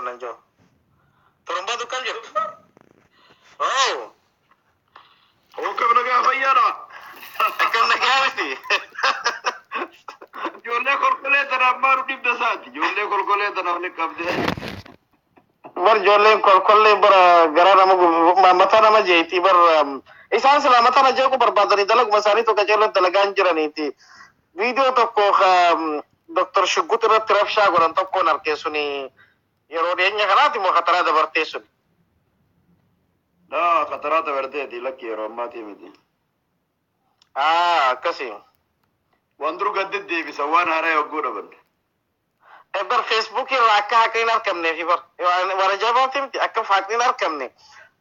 Wannan jiru. Turumbaa dukkam jirtu. Oh, Hokkam nagaa fayyaadha. Akkam nagaa miti. Ijoollee kolkolee tana ammaa nu dhibda isaati. Ijoollee kolkolee tana waliin qabdee. Bar ijoolleen kolkollee bara garaa nama mataa nama jeetii bar isaan silaa mataa na jeequu barbaadanii dalaguma isaanii tokko qaceelloon dalagaa hin jiraniiti. Viidiyoo tokko Dr. Shuggut irratti rabshaa godhan tokkoon arkee suni yeroo dhiyeenya kanaati moo kataraa dabartee suni? Laa, kataraa dabarteeti, lakki, yeroo ammaatii miti. Ah, akkasi. Waan dur gad deddeebisa waan haaraa yogguu dhaban. Bar Feesbuuk irraa akka haqni hin argamneefi bar waan ajaa'ibaati miti, akka haqni hin argamne,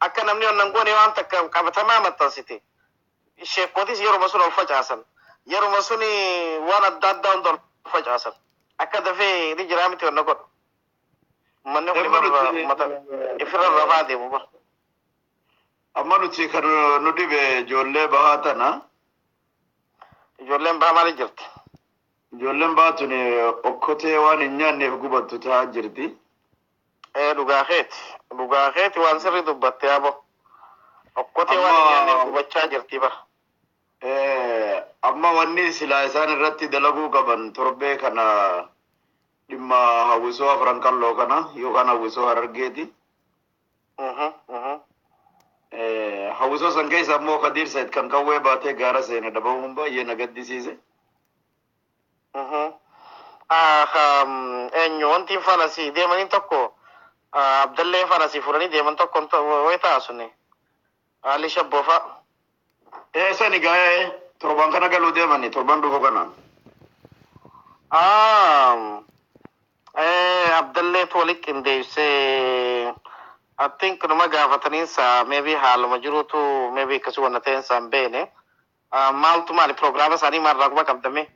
akka namni onnan goone waan takka qabatamaa maxxansite. Sheekotis yeruma sun ol facaasan. Yeruma sun waan adda addaa hunda ol facaasan. Akka dafee ni jiraa miti wanna godhu. Uummanni kun Amma bar nuti uummata ifirra rafaa deemu bar. Amma nuti kan nu dhibe ijoollee bahaa tana. Ijoolleen bahaa maali jirti? Ijoolleen bahaa tuni okkotee waan hin nyaanneef gubattu ta'aa jirti. Ee, dhugaa keeti. Dhugaa keeti, waan sirrii dubbatte yaabo. Okkotee waan hin nyaanneef Amma gubachaa jirti bar. Amma wanni silaa isaan irratti dalaguu qaban torbee kana dhimma hawwisoo Afran Qalloo kana yookaan hawwisoo Harargeeti. Hawwisoo san keessa ammoo Kadiir Said kan qawwee baatee gaara seene dhabamuun baay'ee na gaddisiise. Eenyu wanti fanasii deemanii tokko Abdallee fanasii furanii deeman tokko wayi ta'a suni. Ali Shabboo fa'a. Sani gaa'ee torban kana galuu deemani, torban dhufu kana. Abdalleetu walitti qindeessee, I think numa gaafataniinsa, maybe haaluma jirutu, maybe akkasii wanna ta'eensa hin beekne. Maaltu maali proogiraama isaanii maalirraa quba qabdame?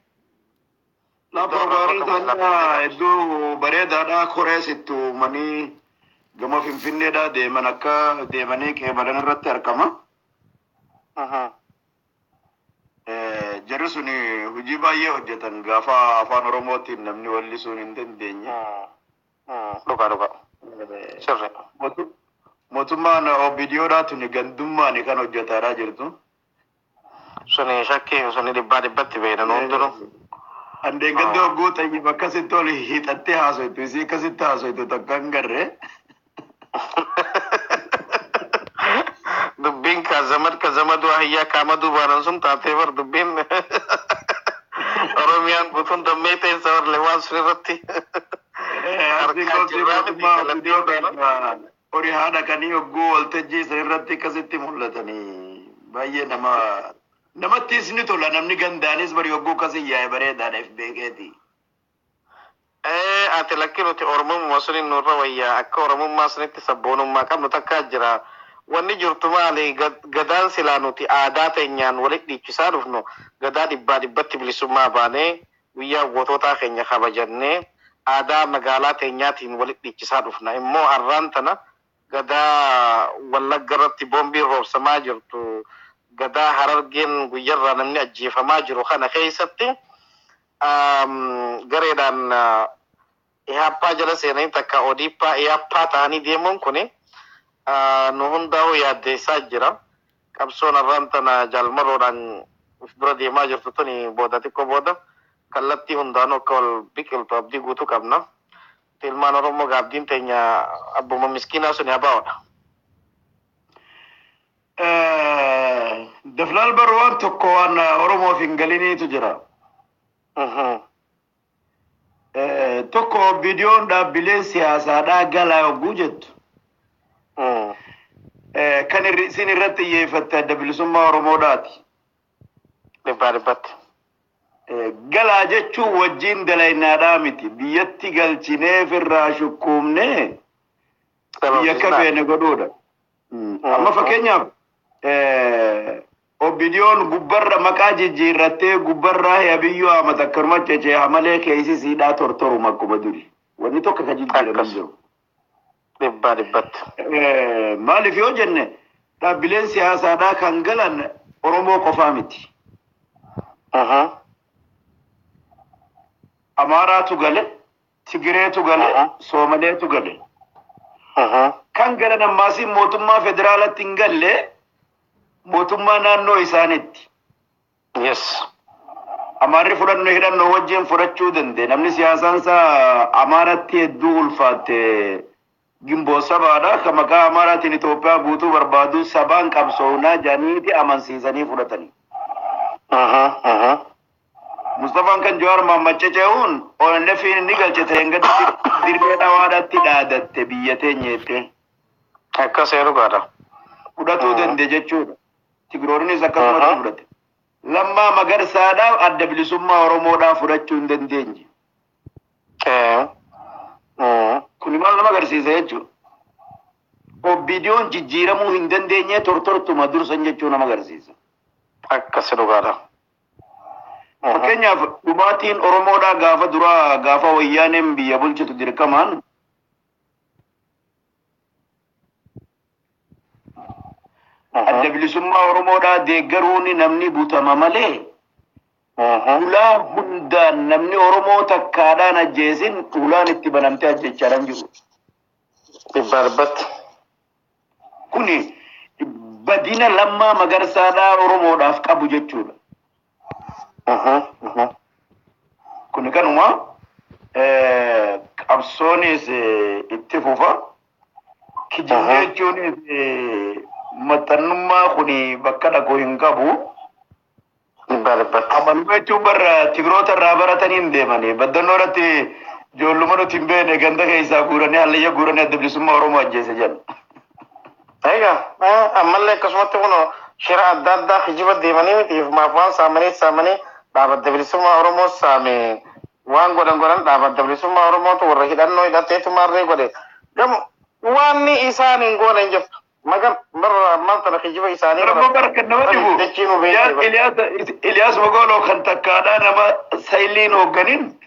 La, Iddoo irraa proogiraamni quba qabdu. isaanii hedduu bareedaadha. Koree sittu uumanii gama Finfinneedhaa deeman, akka deemanii qeebalan irratti argama. Jarri sun hojii baay'ee hojjetan gaafa afaan Oromootiin namni wallisuun hin dandeenye. Dhugaa dhugaa. Sirri. Mootummaan OPDOdhaa tuni gandummaan kan hojjetaadhaa jirtu. Suni shakkii suni dhibbaa dhibbatti beeknan hundinuu. Andeen gadda hogguu xayyib akkasitti ol hiixattee haasoytu, isii akkasitti haasoytu takka hin garree. Dubbiin ka zamad ka zamaduu ahiyyaa kaamaduu baanan sun taatee bar dubbiin Oromiyaan guutuun dammee ta'insa warle waan sun irratti Arsiin harkaa gosti jirraa miti mootummaa kallattii OPDO hundaanuu. kan horii haadha kanii hogguu waltajjii san irratti akkasitti mul'atanii baay'ee nama namattis ni tola. Namni gandaanis bari hogguu akkasii yaa'e bareedaadha if beekeeti. Ee, ati lakki, nuti Oromummaa suni nurra wayyaa, akka Oromummaa sunitti sabboonummaa qabnu takkaa jira. Wanni jirtu maali? Gadaan silaa nuti aadaa teenyaan walitti dhiichisaa dhufnu, gadaa dhibbaa dhibbatti bilisummaa baanee guyyaa gootootaa keenya kabajannee aadaa magaalaa teenyaatiin walitti dhiichisaa dhufna. Immoo arraan tana gadaa Wallagga irratti boombiin roobsamaa jirtu, gadaa Harargeen guyyarraa namni ajjeefamaa jiru kana keessatti gareedhaan Ihaappaa jala seenanii takka Odiippaa Ihaappaa ta'anii deemuun kuni nu hundaa'uu yaaddeessaa jira. Qabsoon arraan tana jaalmarroodhaan of bira deemaa jirtu tuni booda xiqqoo booda kallattii hundaanuu akka wal biqiltu abdii guutuu qabna. Ilmaan Oromoo gaabdiin teenya abbuma miskiinaa suni abaa'oodha. Daflaal, bar waan tokko waan Oromoof hin galiniitu jira. Tokko viidiyoon dhaabbileen siyaasaadhaa galaa yogguu jettu kan isin irratti xiyyeeffatte Adda Bilisummaa Oromoodhaati. Dhibbaa dhibbatti. Galaa jechuun wajjin dalaynaadhaa miti. Biyyatti galchinee firraa shukkuumnee biyya akka feene godhuudha. Amma fakkeenyaaf OPDOn gubbarra maqaa jijjiirrattee gubbarraa Abiyyuu Ahmad akkanuma ceceeha malee keessi siidhaa tortoruma akkuma duri. Wanni tokko ka jijjiiramu hin jiru. Dhibbaa dhibbatti. Maaliif yoo jenne, dhaabbileen siyaasaadhaa kan galan Oromoo qofaa miti. Amaaraatu gale, Tigireetu gale, Soomaleetu gale. Kan galan ammaasii mootummaa federaalatti hin galle, mootummaa naannoo isaaniitti. Amaarri fudhannoo hidhannoo wajjin fudhachuu danda'e. Namni siyaasaan isaa Amaaratti hedduu ulfaatte gimboo sabaadha. Kan maqaa Amaaraatiin Itoophiyaa guutuu barbaadu sabaan qabsoonaa jedhaniiti amansiisanii fudhatanii. Mustafaan kan Jawaar Mohammad cecehun ONLF inni galche ta'een gadi dirree dhawaadhaatti dhaadatte biyya teenya jettee. Akkas dhugaadha. Fudhatuu danda'e jechuudha. Tigirooninis akkasumatti fudhate. Lammaa Magarsaadhaaf adda bilisummaa Oromoodhaa fudhachuu hin dandeenye. Kuni maal nama agarsiisa jechuudha? OPDOn jijjiiramuu hin dandeenye, tortortuma dursan jechuu nama agarsiisa. Akkas dhugaadha. Fakkeenyaaf, dhumaatiin Oromoodhaa gaafa duraa, gaafa wayyaaneen biyya bulchitu, dirqamaan adda bilisummaa Oromoodhaa deeggaruun namni butama malee, ulaa hundaan namni Oromoo takkaadhaan ajjeesin ulaan itti banamtee ajjechaadhaan jiru. Dhibba dhibbatti. Kuni badina Lammaa Magarsaadhaa Oromoodhaaf qabu jechuudha. Kuni kanuma qabsoonis itti fufa. Kijibni jechuunis maxxannummaa kuni bakka dhaqu hin qabu. Dhibba dhibbatti. Amanuu jechuun barra Tigiroota irraa baratanii hin deemanii. Baddannoo irratti ijoolluma nuti hin beekne ganda keessaa guuranii, hallayya guuranii adda bilisummaa Oromoo ajjeese jedhan. Egaa ammallee akkasumatti kun shira adda addaa kijiba deemanii miti, maaf waan saamanii saamanii dhaaba bilisummaa Oromoo saame, waan godhan godhan dhaaba bilisummaa Oromootu warra hidhannoo hidhateetu maarree godhe. Gamu waan isaan hin goone hin jirtu. Magan barra ammaan tana kijiba isaanii. Rabbo bara kan nama dhibu. Jechiin hubee. Iliyaas Mogoloo kan takkaadhaa nama sayiliin hoogganin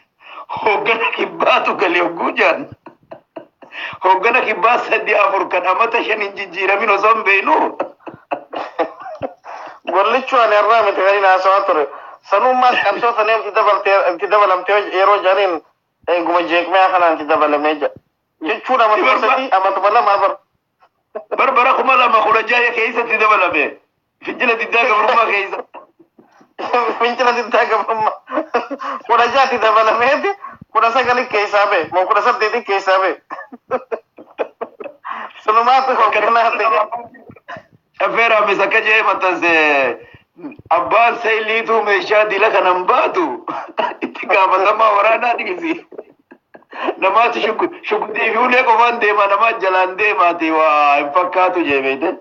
hooggana kibbaatu galee hogguu jedhan. Hooggana kibbaa sadi afur kan amata 5 hin jijjiiramin osoo hin beeknu. Gollichu ani irraa miti kan inni haasawaa ture. Sanummaan qabsoo sanii itti dabaltee itti dabalamtee yeroo jedhaniin eeguma jeeqmee kanaan itti dabalamee jira. Jechuun amatuma 3, amatuma 2 bara. Barbara 2016 keessatti dabalame. Fincila diddaa gabrummaa keessa. Fincila diddaa gabrummaa. 16tti dabalameeti 19 keessaa ba'e moo 18 keessaa ba'e. Sunumaatu hoogganaa ta'e. Caffeeraamis akka jee maxxanse, abbaan sayiliituu meeshaa dila kanan baatu itti gaafatamaa waraanaa dhiisi. Namaatu shuguxii fi ulee qofaan deema, namaa jalaan deemaati waa hin fakkaatu jee beekte.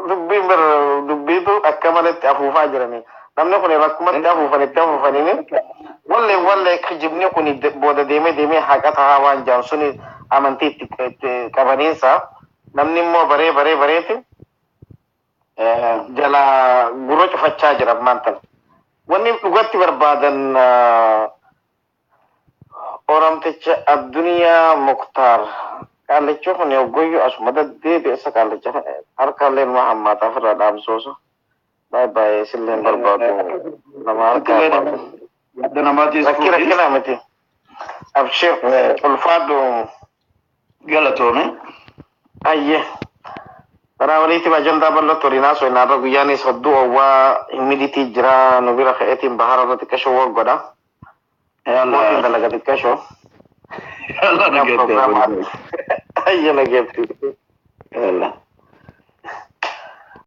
Dubbiin bira dubbiitu akka malatti afuufaa jiranii. Namni kun rakkumatti afuufan itti afuufanii wallee wallee kijibni kun booda deemee deemee haqa tahaa waan jaan suni amantii itti qabaniinsa namni immoo baree baree bareeti jala gurra cufachaa jira ammaan tana. Wanni dhugatti barbaadan Oromticha Addunyaa Muktaar qaallichi kun yoggoyyuu asuma deddeebi'e isa qaallicha harkaallee nama hammaataa ofirraa dhaamsoosa. Baay'ee baay'ee sillee barbaadu nama harkaa baatu. Yaada namaatis Rakki rakkina miti. Abshir, ulfaadhu. Galatoome. Ayyee. Karaa walitti ajandaa bal'atu waliin haasoo irra guyyaanis hedduu owwaa humiditii jira, nu bira ka'eetiin bahara irra xiqqashoo waggodha. Mootiin dalaga xiqqashoo. Yalla, nageette. Ayyee, nageetti. Yalla.